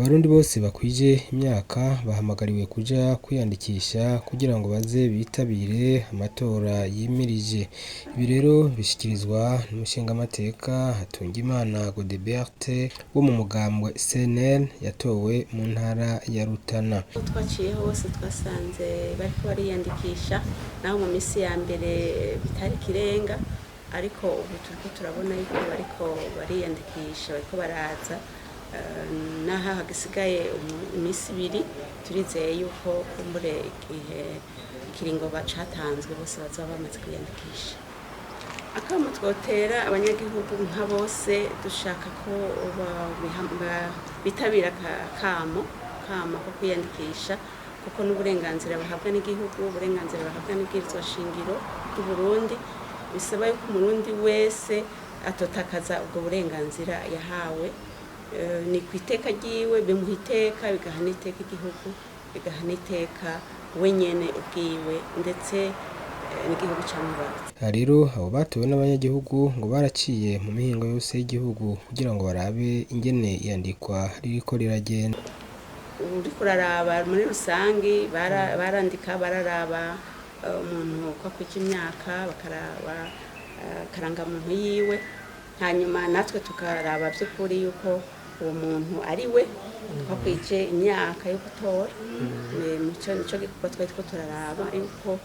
Abarundi bose bakwije imyaka bahamagariwe kuja kwiyandikisha kugira ngo baze bitabire amatora yimirije. Ibi rero bishikirizwa n'umushingamateka Hatungimana Godebert wo mu mugambwe CNL yatowe mu ntara ya Rutana. Aho twaciye hose twasanze bariko bariyandikisha, naho mu minsi ya mbere bitari ikirenga, ariko ubu turiko turabona yuko bariko bariyandikisha, bariko baraza. Naho hagisigaye iminsi 2, turizeye yuko kumbure igihe ikiringo catanzwe bose bazoba bamaze kwiyandikisha. Akamo twotera abanyagihugu nka bose, dushaka ko bitabira akamo ko kwiyandikisha, kuko n'uburenganzira bahabwa n'igihugu, uburenganzira bahabwa n'ibwirizwa shingiro ry'u Burundi. Bisaba yuko umurundi wese atotakaza ubwo burenganzira yahawe. Ni ku iteka ryiwe, bimuha iteka, bigaha n'iteka igihugu, bigaha n'iteka we nyene ubwiwe, ndetse n'igihugu camwibarutse. Aha rero abo batowe n'abanyagihugu ngo baraciye mu mihingo yose y'igihugu kugira ngo barabe ingene iyandikwa ririko riragenda. Uriko uraraba muri rusangi, barandika, bararaba umuntu uko akwije imyaka, bakaraba karangamuntu yiwe, hanyuma natwe tukaraba by'ukuri yuko uwo muntu ari we twakwije imyaka yo gutora. Nico gikorwa twari turiko turaraba, yuko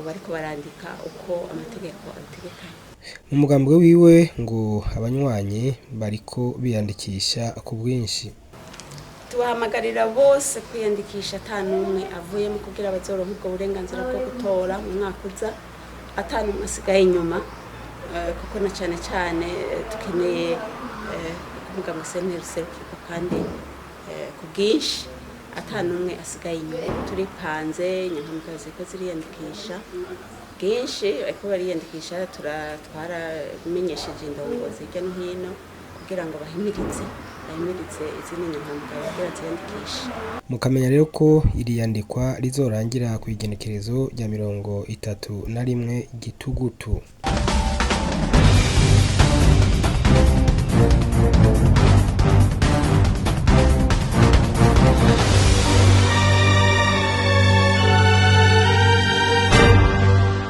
bariko barandika uko amategeko abitegekanya. Mu mugambwe wiwe ngo abanywanyi bariko biyandikisha ku bwinshi. Tubahamagarira bose kwiyandikisha ata n'umwe avuyemo, kugira bazoronke ubwo burenganzira bwo gutora mu mwaka uza, ata n'umwe asigaye inyuma, kuko na cane cane dukeneye kuvuga ngo CNL userukirwa kandi ku bwinshi, ata n'umwe asigaye inyuma. Turipanze, inyankamugayo ziriko ziriyandikisha bwinshi, bariko bariyandikisha. Twaramenyesheje indongozi hirya no hino kugira ngo bahimirize izindi nyankamugayo kugira ziyandikishe. Mukamenya rero ko iri yandikwa rizorangira kw'igenekerezo rya 31 Gitugutu.